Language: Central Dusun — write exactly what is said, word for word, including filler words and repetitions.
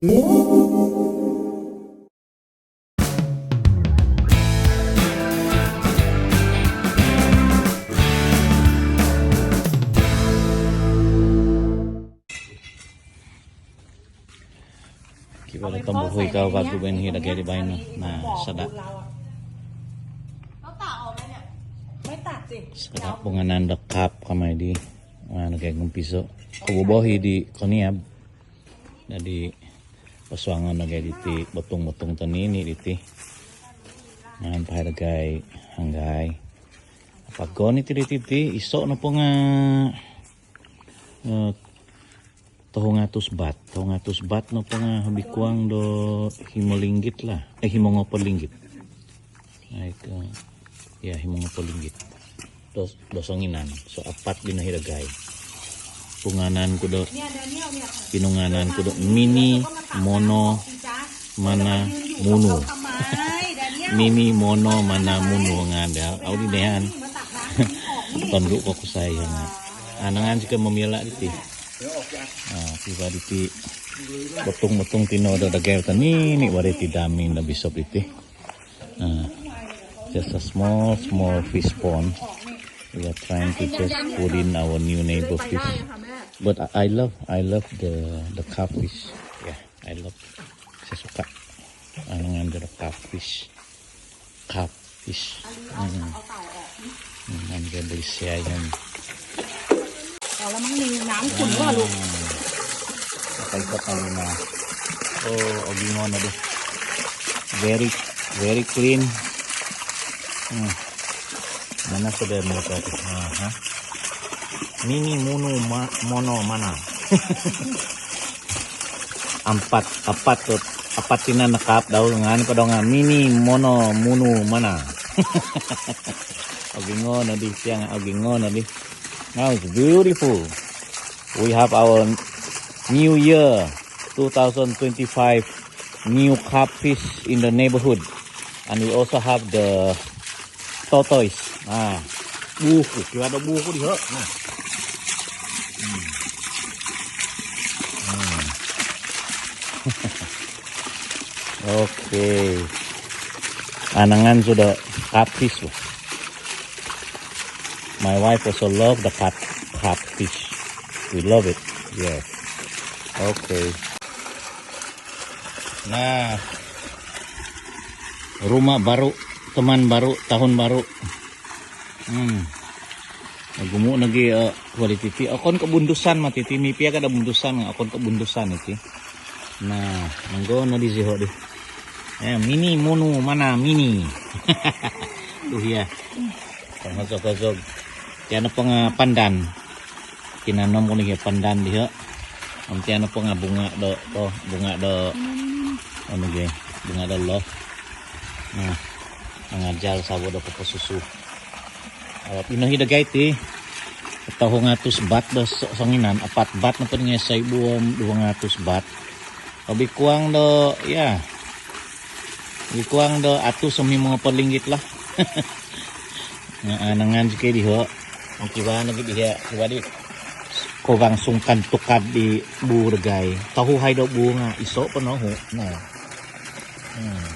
Kivaa do tombuhui kavagu baino hiri dagai di baino. Nah, sada'. Sada' punganan do carp kamai di. Nah, dagai gumpiso'. Kobobohi di koniab. Jadi, posuangon dagai diti, botung-botung tonini' diti. Nah, pahai dagai, hanggai. Apagon iti diti, iso' nopo nga' eh, tohu nahatus baht. Tohu nahatus baht nopo nga' hobi kuang do himo linggit lah. Eh, himo ngopod linggit. Ai, ko, ya, himo ngopod linggit. Do, do songinan. So, apat binohi dagai. Punganan ku do, pinunganan ku do mini, mono, mana, munu. Mini, mono, mana, munu ngaan dau. Au di dehan. Tondu' ko kusai nga'. Anangan zikoi momiala' diti. Ah, kivaa diti botung-botung tino do dagai tonini' bo diti damin do bisop diti. Ah, just a small, small fish pond. We are trying to just put in our new neighbor fish. But I, I love, I love the, the carp fish. Yeah, I love. Saya suka. Anangan do carp fish. Carp fish. Hmm. Hmm, anangan do isi ayam. Kalau mang ni nangkun lah lu. Apa ikut tahu na? Oh, obingon adi. Very, very clean. Hmm. Mana sudah mereka tu? Aha. Mini, munu, ma-, mono, mana? Ampat, apat tu, apat tinan do carp dau ngaan ko dau nga' mini, mono, munu, mana. Obingon adi siang, obingon adi. Now it's beautiful. We have our New Year two thousand twenty-five new carp fish in the neighborhood. And we also have the tortoise. Ah, buhu. Kivaa do buhu diho'. Nah. Hmm. Hmm. Okay. Anangan zou do carp fish. My wife also love the carp, carp fish. We love it. Yes. Okay. Nah, rumah baru, teman baru, tahun baru. Hmm. Ogumu' nogi, eh, kualiti ti. Okon ko' bundusan mati ti, miaga' do bundusan nga' okon ko' bundusan iti. Nah, monggo no di ziho' di. Eh, mini, mono, mana, mini. Tu hiya. Pangozog-ozog. Tia nopo nga' pandan. Tinanom ku nogi pandan diho'. Om tia nopo nga' bunga do, to, bunga do, anu gi, bunga do love. Nah, mangajal sabo do poposusu. Om ino hi dagai ti, tohu nahatus baht do so-, songinan, apat baht nopo nga' saibu om duo nahatus baht. Hobi kuang do, ya. Hobi kuang do atus om himo ngopod linggit lah. Nga' anangan zikoi diho'. Kivaa nogi diho', kivaa di kovang sungkad tukad di buu dagai. Tohu hai do buu nga' iso' po nohu. Nah. Hmm.